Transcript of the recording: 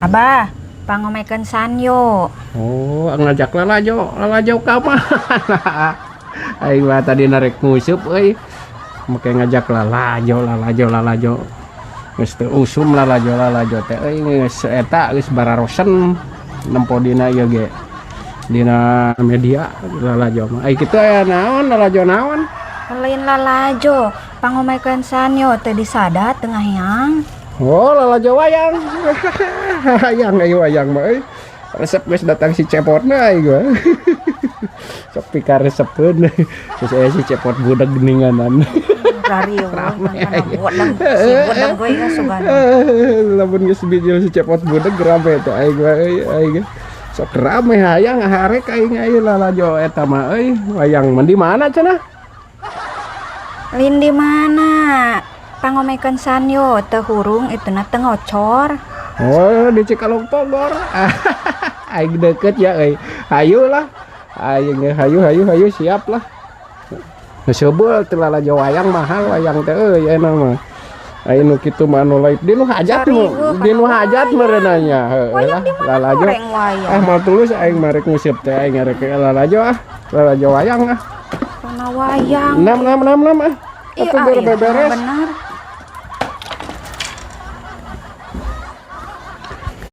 Abah, pangomekeun Sanyo. Oh, ngajak lalajo, lalajo ka mana? Aing mah tadi narek nguseup euy. Make ngajak lalajo, lalajo, lalajo. Geus teu usum lalajo lalajo teh euy, geus eta geus bararosen nempo dina ieu ge. Dina media lalajo mah. Ai kitu aya naon, lalajo naon? Lain lalajo, pangomekeun Sanyo teu disadat tengah yang. Oh, lalajo wayang. Hayang euy wayang mah euy. Resep geus datang si Cepotna aing mah. Sok pikaresepeun. Terus aya si Cepot budak geuninganan. Rario, bodang, si bodang gue ya sugan. Lamun geus bijil si Cepot budeg rame teh aing mah euy, aing. Sok rame hayang harek aing euy lalajo eta mah euy. Wayang mah di mana cenah? Lain di mana? Pangomekeun Sanyo teu hurung itu na teu ngocor. Oh, di Cikalong Bogor. Aing deket ya euy. Hayu lah. Aing hayu hayu hayu, siap lah. Seubeuh teu lalajo wayang, mahal wayang teh euy ayeuna mah. Aya nu kitu mah anu lain di nu hajat Sarieuh mu, di nu kana hajat wayang. Meureunanya. Heueuh Wayang lah di mana lalajo. Goreng wayang? Ah, moal tulus aing marek nguseup teh, aing arek lalajo ah. Lalajo wayang ah. Kana wayang. Enam enam enam enam ah. Iya, Atuh ah, biar iya, beberes. Benar.